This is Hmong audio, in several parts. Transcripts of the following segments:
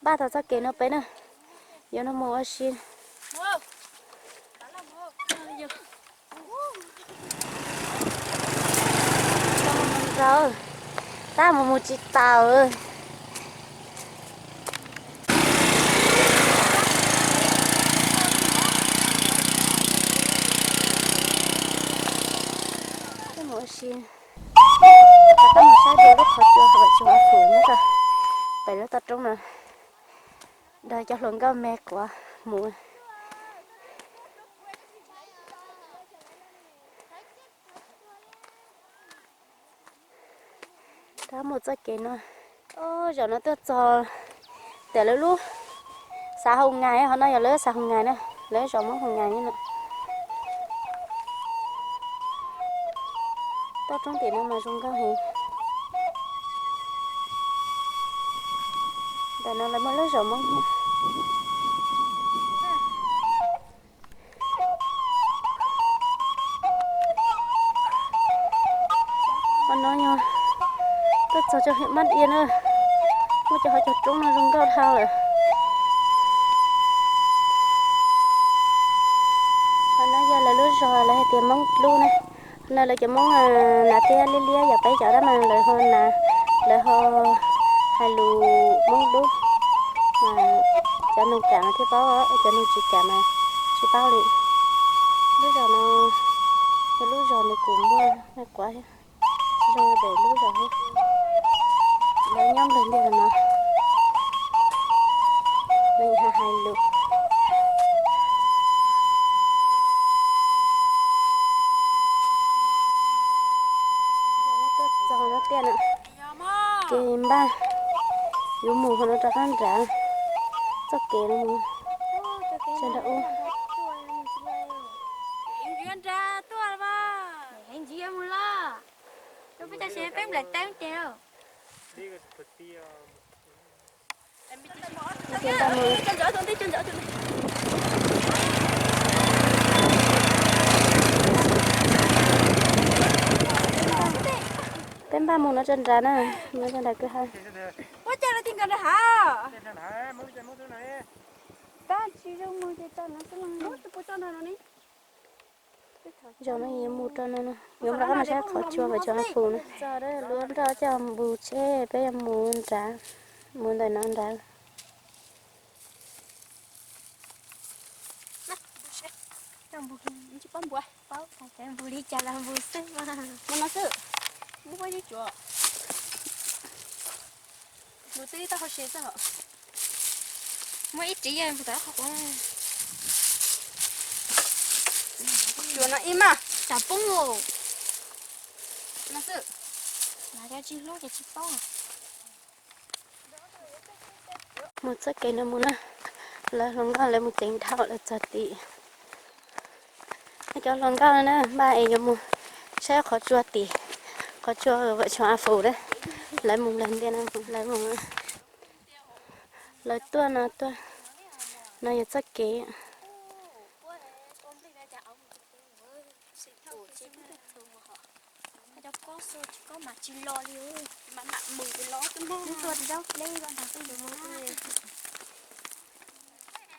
Npaj tau txoj kev no peb na, yuav no mus ua si. Tab mus mus tsis taus. Tab mus ua si, rov qab mus saib dua lub qhov tsua hauv Vaj Tsum Av Fum nyob rau pem lub toj roob no, nrog cov hluas nkauj me quav mus. Rov mus txoj kev no, zaum no tuaj txog tiam lawv lub xav Hoo Ngais, ho no yog lawv xav Hoo Ngais na, lawv zos Hmoob Hoo Ngais no. Toj roob tim no mas zoo nkauj heev. Ntawm no lawv muaj lub zos Hmoob. Qhov no yog tuaj txog rau Hmoob Mab Ia na, muaj cov hauv cov roob no zoo nkauj dhau lawm. Qhov no yog lawv lub zos lawv hais tias Hmoob Dlub na. Qhov no lawv cov Hmoob Nas Tiab liab liab yog peb cov dab mas lawv ho na, lawv ho hais lus Hmoob Dlub, cov neeg kam mas thiaj paub, cov neeg tsis kam mas tsis paub li. Lub zos no yog lub zos nws kuj muaj me quav zoo pem lub zos, lawv nyob nplawg ntiag no, lawv hais lus. Tuaj txog no tiaj na, ces npaj yuav mus qhov no rov qab nrad, txoj kev no mus tsa nrad ub. Peb npaj mus no tsa nrad na, mus tsa nrad kwj ha. Zaum no yuav mus rau no, yuav rov qab mus saib qhov tsua Vaj Tsum Av Fum na. Txog lub nroj coj mus tsheb peb yuav mus nrad, mus ntawm no nrad. Npus li cas los npus xwb mas. Npus xwb, npus pob zeb tsuav. Npus twb tau hauv se xwb hos. Muaj ib ris yog npus tom qhov quav. Tsuav no ib mas. Tsam poob os. No xwb. Tsis hlub ces tsis paub. Mus txoj kev no mus na, lawv hluas nkauj lawv mus tsev dhau lawv txog tim. Cov hluas nkauj na npaj es yuav mus saib qhov tsua tim, qhov tsua Vaj Tsum Av Fum na. Lawv mus lawv ntiaj na, lawv mus, lawv tuaj no tuaj, no yog txoj kev.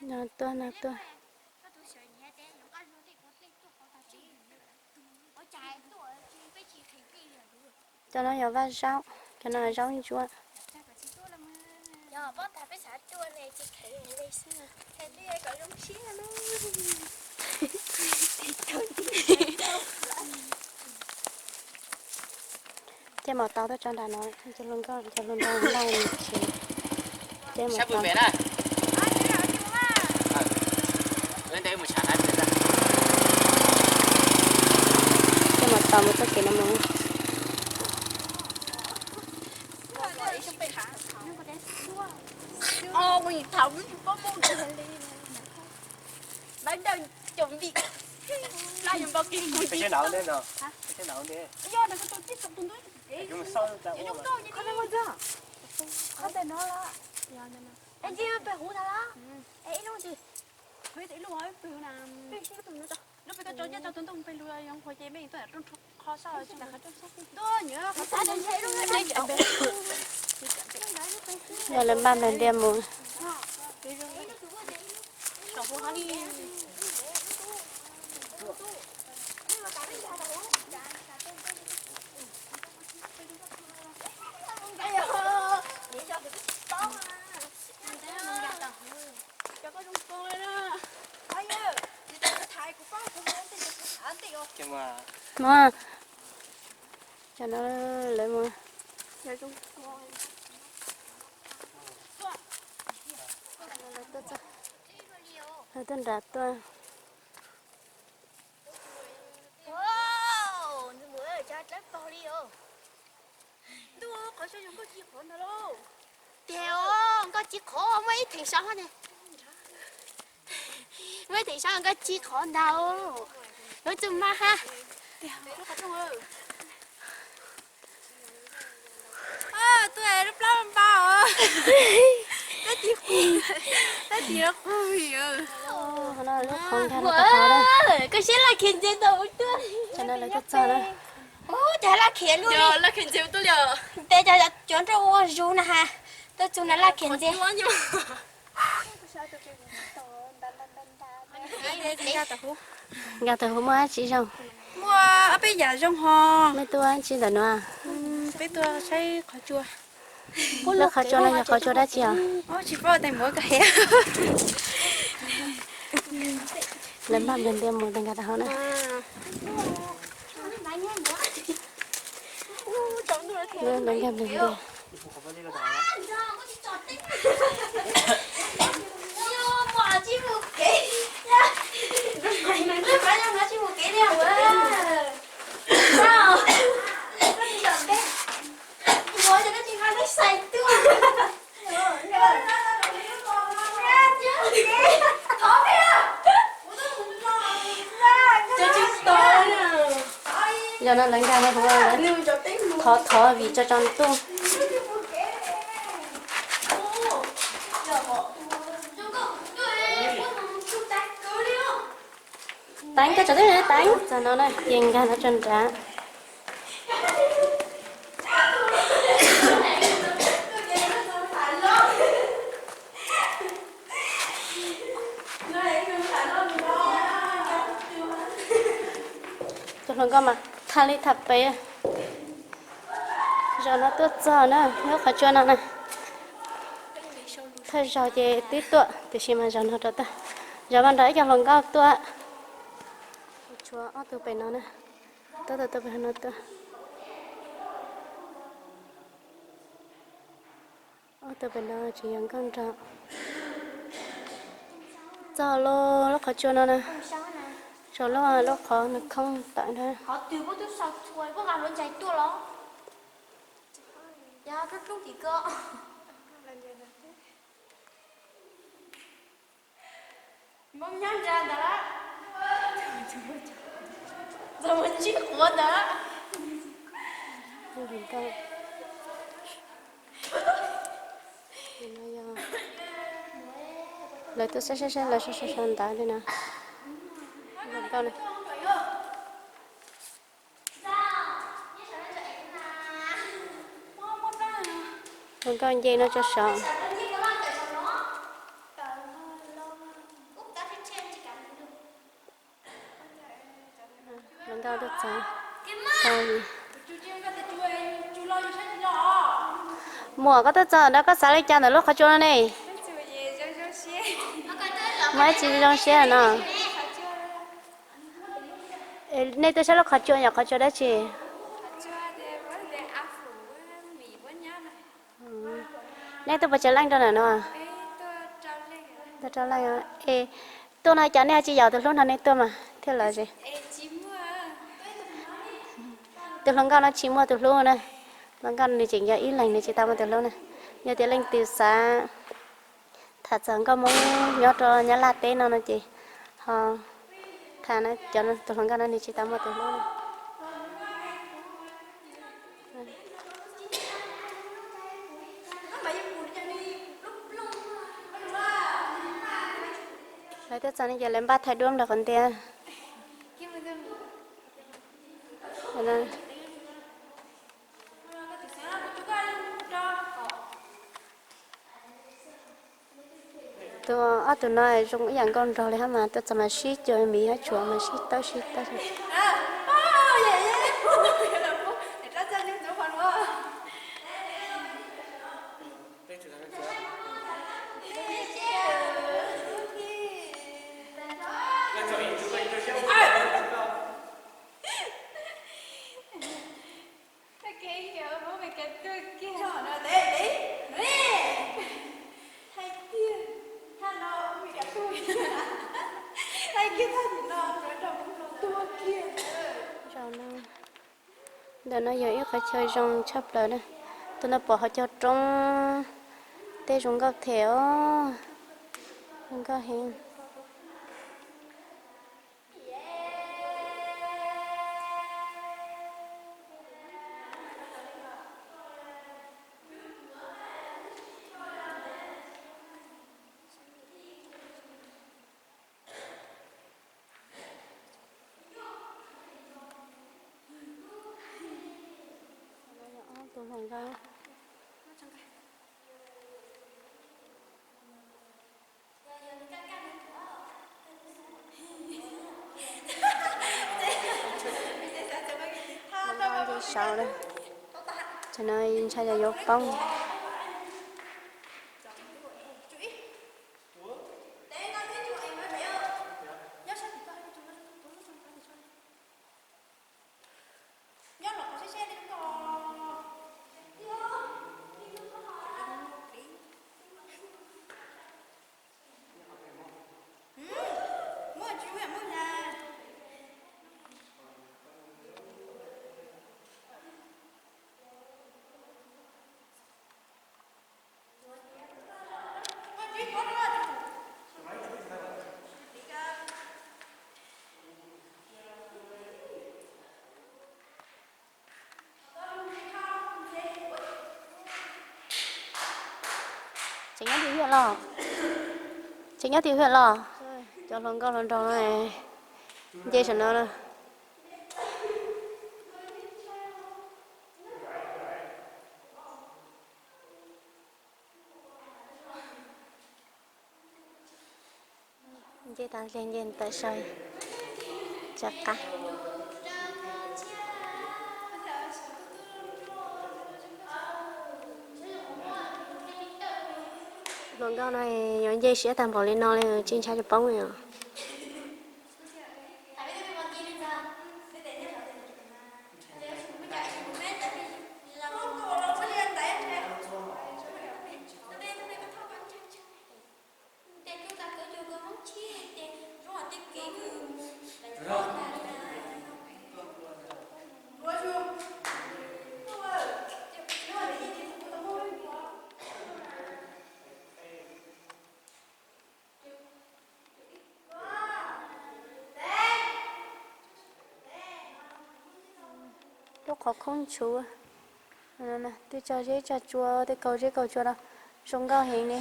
No tuaj, no tuaj. Cov no yog vaj zaub, cov no zaub ntsuab. Ces mam tau tuaj tso nram no, cov hluas nkauj, cov hluas nraug npaj tsev. Ces mam tau, ces mam tau mus txoj kev no mus. Yog lawv npaj nplaig ntias mus. Mas, cov no lawv mus. Lawv tuaj nram tuaj. Tiag, nkauj ci qhov muaj ib theem saud ne. Muaj ib theem saud nkauj ci qhov ntag. Lub txuj mab hab. Koj siab laj khiav nce tau ua tuaj. Cov no lawv tuaj txog na. Ub, cas laj khiav luaj li. Laj khiav nce ua tuaj li os. Ntev cas cov nroj ua zus na has. Tuaj txug na laj khiav nce. Nkag tau hub muaj dab tsi zoo? Muaj ob peb yam zoo ho. Mej tuaj dab tsi ntawm no? Peb tuaj saib qhov tsua. Lub qhov tsua no yog qhov tsua dab tsi os? Tsis paub, tes muab koj he. Lawv npaj nplaig ntias mus, tes nkag tau hauv na. Lawv nkag nplaig ntias. Yog no lawv nkag no huv, thov thov vim tso tso ntuj. Teev, koj tsom teb, Teev. Txog no na, ces nkag no tso nrad. Tus hluas nkauj mas thaj li thaj pem. Zaum no tuaj txog na, lub qhov tsua no na. Thawj zaug ces twb tuaj, tiam sis mas zaum no rov tuaj. Zaum no nrog ib co hluas nkauj tuaj. Tshuav ob tug pem no na. Tuaj, tuaj, tuaj pem no tuaj. Ob tug pem no tseem yog nkauj nraug. Txog lub, lub qhov tsua no na. Txog lub, lub qhov no khoob tawm na. Txog mus ntsib quav ntawd. Lawv tuaj saib saib saib lawv sau sau sau ntawv li no. Hluas nkauj na. Hluas nkauj nce no tso saum. Hluas nkauj tuaj txog. Muam, koj tuaj txog ntawd koj xav li cas ntawm lub qhov tsua no ne? Muaj dab tsi zoo siab no? Nej tuaj saib lub qhov tsua, yog qhov tsua dab tsi? Nej tuaj puas tsawg leej rau ntawm no? Tuaj rau leej. Es tuaj no cas nej tsis yaum tus hlub nrog nej tuaj mas thiaj los ze? Tus hluas nkauj no tsis muaj tus hlub na. Hluas nkauj nws tseem yog ib leeg, nws tsis tau muaj tus hlub na. Yog tias leej twg xav tham txog nkauj Hmoob nyob rau Nyab Laj teb no no ces ho tham na, cov tus hluas nkauj no nws tsis tau muaj tus hlub na. Lawv tuaj txog no ces lawv npaj thaij duab nplog qhov ntiag. Lawv, Tus ob tug no zoo ib yam nkauj nraug li hab mas, tuaj txog mas sib cuag miv hab tshuav mas sib tawb sib tawb. Ntawm no yog ib qhov chaw zoo tshaj plaws na. Tuaj no pom qhov cog roob, tej zoo nkauj thiab os, zoo nkauj heev. Ob tug hluas nkauj. Nce saud na, tam no ntshai yog yuav poob. Tseem nyob tim hiam los? Tseem nyob tim hiam los? Cov hluas nkauj hluas nraug no nce saum no na. Nce tas li nce tawm saw tsa qab. Hluas nkauj no yuav nce siab tag npaum li no li tsis ntshai tsam poob li os. Lub qhov khoob tshuv, twb tso zeb tso tsua, tej kaug zeb kaug tsua no zoo nkauj heev li.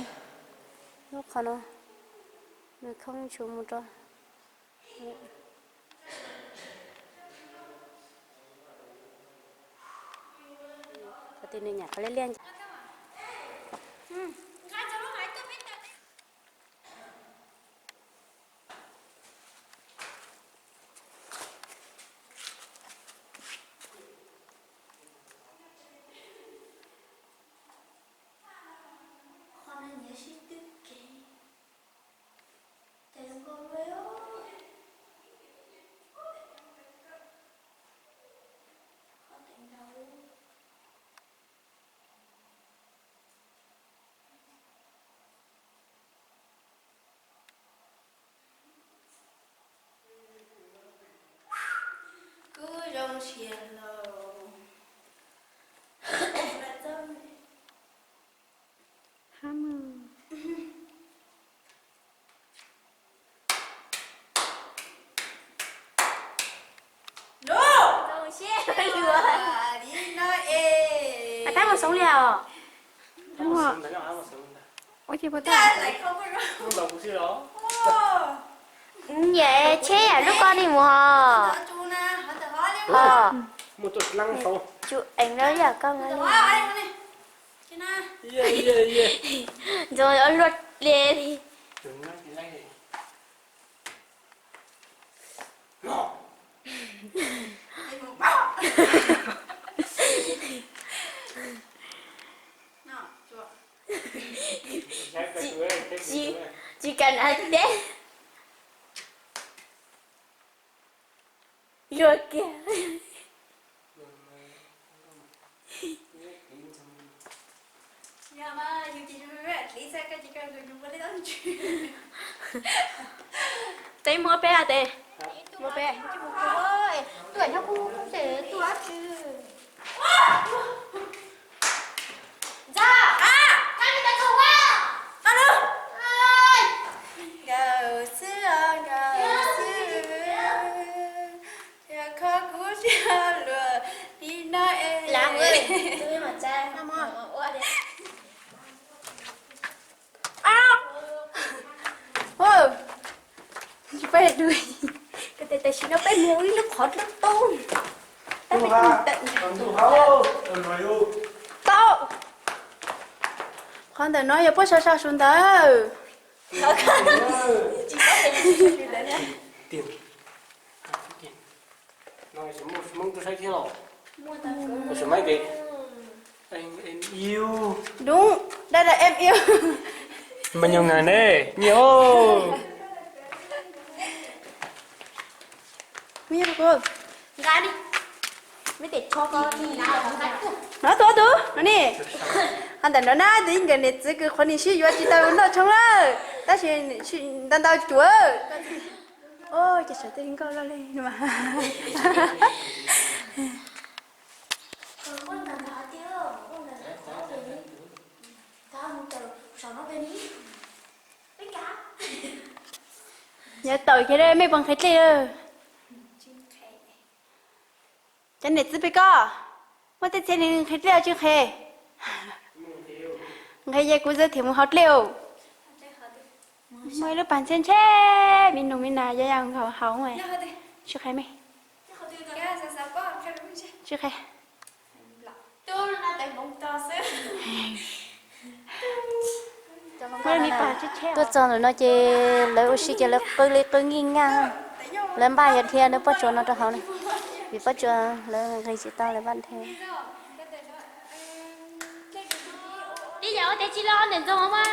Lub qhov no nws khoob tshuv mus rau Qhov twg nws nyam qhov liab liab. Qhov no nyiam sib twb kev ces zoo nkauj luaj. Qhov teev nrau. Kuj zoo siab lauj. Tab mus xoov li os. Ua ces puas tau? Nyiam tsheb yam lub ko ni mus hos. Hos. Tsum eev lawm yam koj mas li. Ntxuav luaj li li. Tsis kam hais tias luag kiag. Tes muab peb a tes. Muab peb. Tuaj nyob kuv ces tuaj tsi. Nkawd xwb, nkawd xwb. Yog kho kuv siab luag li no es. Peb, tam sim no peb mus ib lub qhov dlub tub. Tau. Qhov ntawm no yog puab sau sau su ntawd. Đúng, đây là em yêu. Manyog na ne, nyiam. Nqa đi. Nó tuaj tuaj, no ne. Ho ntawm no na, tus nkawd niam txiv kws qhuav nws sib yuav tsis tau noj tshoob lawm, tab sis ntau ntau cuav. Ces sawv tej nkauj loj li no mas. Yog tawm kiag mej puas nqhis dlej? Cov niam txiv pem koj, muaj tej txhia nws nqhis dlej tsis nqhis? Nqhis ces kuv giới thiệu mus haus dlej. Muaj ib lub pas ntshe ntshe, me nus me nas yog yog nkaus haus. Tsis qhia mej. Tsis qhia. Tuaj txog ntawm no ces lawv ua si ces lawv qw li qw nkig nkag. Lawv npaj yog dhia lawv pob tsuas no rau hauv na, vim pob tsuas lawv nqis tsis tau lawv npaj dhia. Tib yam ua tes tsis los ntawm ntxoog mas.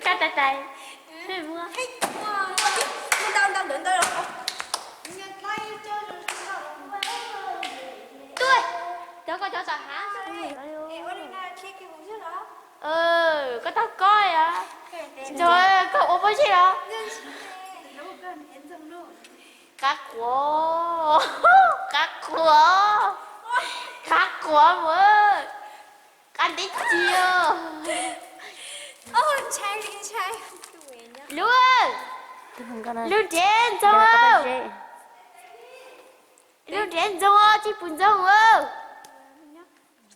Kab tais tais. Tuaj, cov koj cov tom hav. Koj tau koj os. Ntxoog, koj ua pob zeb los? Qab quav, qab quav, qab quav mus, qab ntev ci. Lub, lub nrhiav ntxoog, lub nrhiav ntxoog os, tsis pum ntxoog os.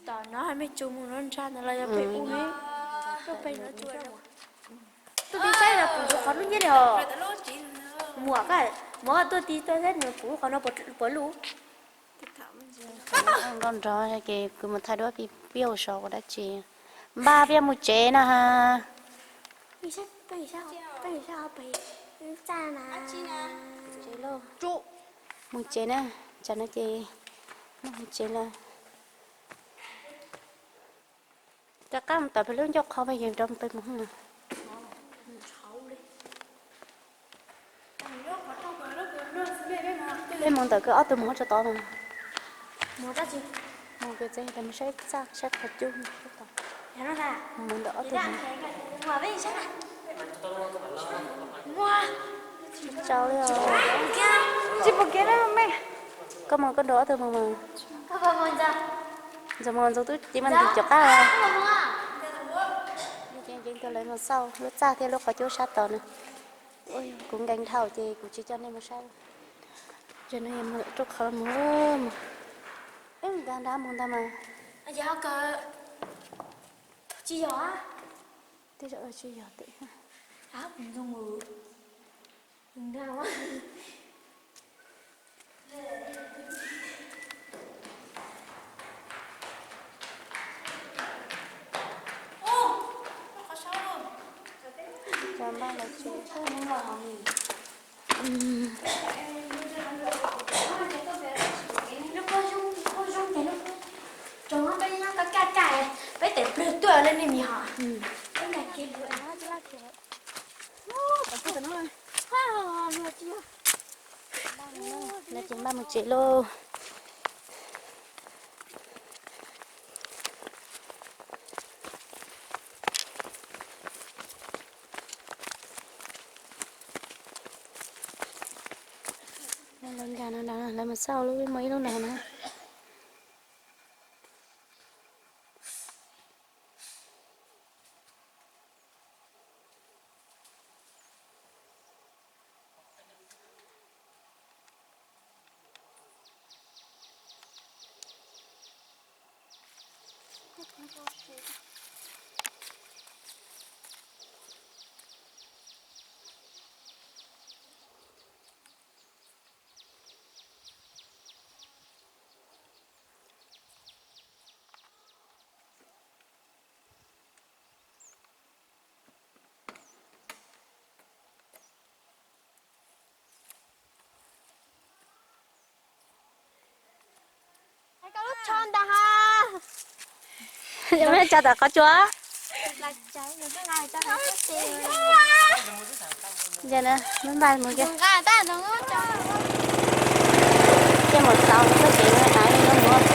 Tom no mej tsuas mus no ntsha ntawd los yog pem ub ne. Tuaj pem no tsuas. Tuaj pem saib los pum qhov lub nyiab li os. Muam, muam tuaj tig tuaj saib nws pum qhov no puas lub. Nkauj nraug ces kuv mus thaij duab peb ua so ua dab tsi. Npaj peb mus tsev no ha. Mus tsev na, tsam no ces mus tsev lawm. Rov qab mus tom peb lub ncauj qhov peb yuav rov peb mus. Peb mus ntawm koj ob tug mus tso tod no. Mus koj txiv, mus koj txiv, mus saib txaj saib qhov cub. Mus ntawm ob tug. Tsis pom kev na mej. Koj mus koj nrog ob tug mus mas. Ntxoog mus, Ntxoog twb cia mas nti cov qab. Ces nce tuaj lawv mus xauj lub txaj thiab lub qhov cub sab tod na. Kuv nkees dhau ces kuv tsis coj nej mus saib. Ces no yog mus rau qhov mus, mus, nkag nrad mus ntag mas. Tsis yog, tsis yog, tsis yog. Peb tes plawg tuaj li ne mi hos. No ces npaj mus tsev lauj. Lawv nkag no, lawv mus xauj lub, muaj ib lub no na. Tso tom qhov tsua. Ces na, npaj mus kiag. Ces mus tau txoj kev no mus.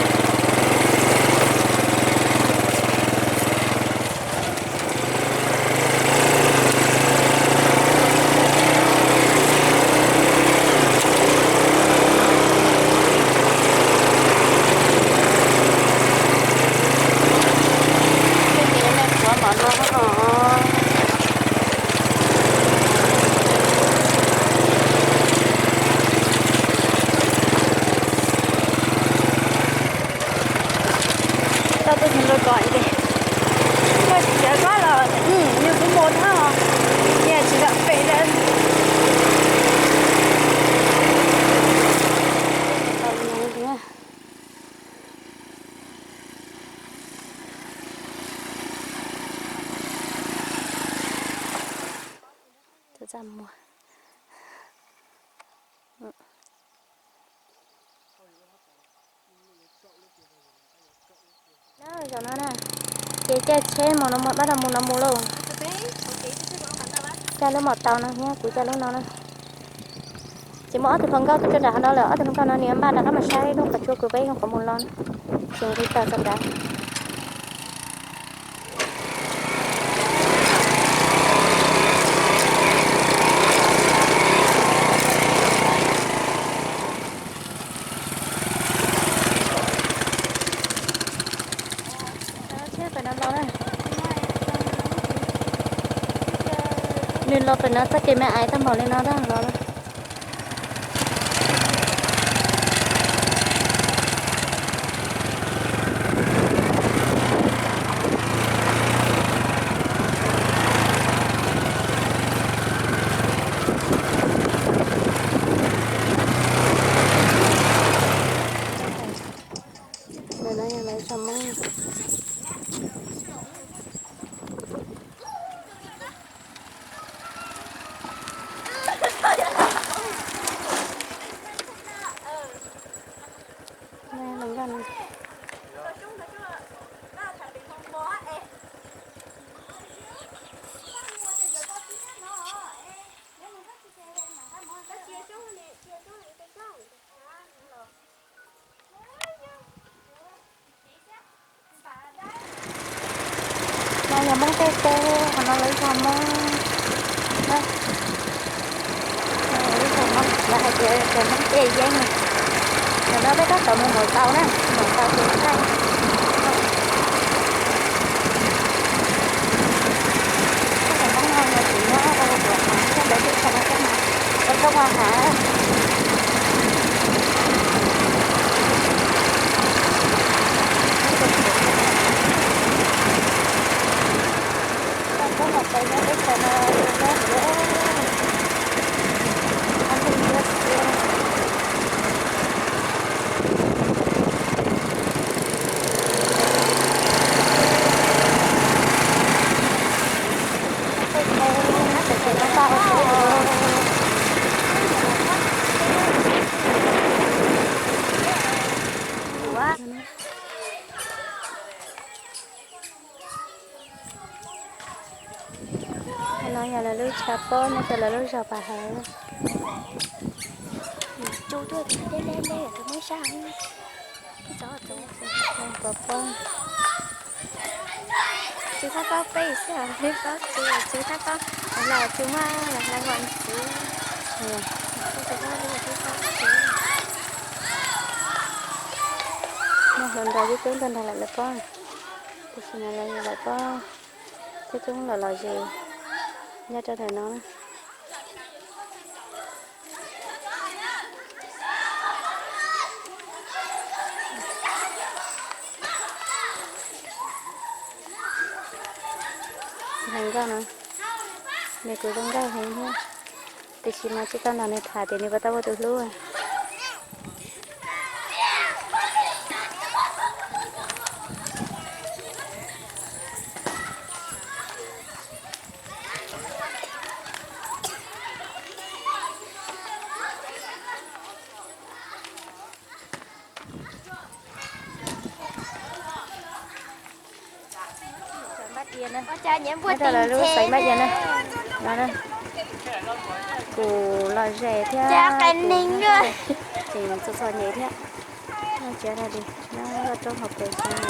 Tau tus hluas nkauj ko ces, koj tsis cav koj los yus kuv mus no, yog tsis zam pem lawm. Txaj muag. Zaum no na, ces caij tsheb mus no mus, pab rau mus no mus lauj. Caij lub maum taus no thiab kuv caij lub no na. Ces muaj ob tug hluas nkauj tuaj tso nram qhov no lawm, ob tug hluas nkauj no nws npaj rov qab mus saib lub qhov tsua kws peb yuav qhov mus los na. Ces nqis tawm txog nrad. Nws los pem no txoj kev me ais tag npaum li no tag los. Ntawm no yog lawv zos Hmoob. No yog Hmoob tej teb, qhov no lawv zos Hmoob na. Lawv hais tias cov Hmoob tej yeeb na. Ntawm no peb tab tom mus maum taus na, maum taus ces thaij. Cov Hmoob no yog tsis nyob rau puag tom thiab, lawv teb chaws no thiab mas, lawv txhob ua hav. Tau txhob mus pem nyob teb chaws no, nyob hauv. Yog lawv lub tshav pob nyob rau lawv lub zos Pas Hawv. Tsu tuaj deb deb deb, muab sab pov pob. Tsu thab pob peb xwb, peb pob tsu, tsu thab pob los tsu muab los hla hua ntxiv. Muaj hluas nraug coob coob tuaj nrog lawv lawv pob, tiam sis mas lawv lawv pob coob coob los los zes nyob rau ntawm no na. Hluas nkauj no, nws kuj zoo nkauj heev thiab, tiam sis mas tsis tau nrog nws tham tias nws puas tau muaj tus hlub. Nyob rau lawv lub xaiv npab ia na, no na, kuj lom zem thiab, tseem txom txom nyem thiab. Noj tsiav rau li, nyob rau roob hauv pes xwb.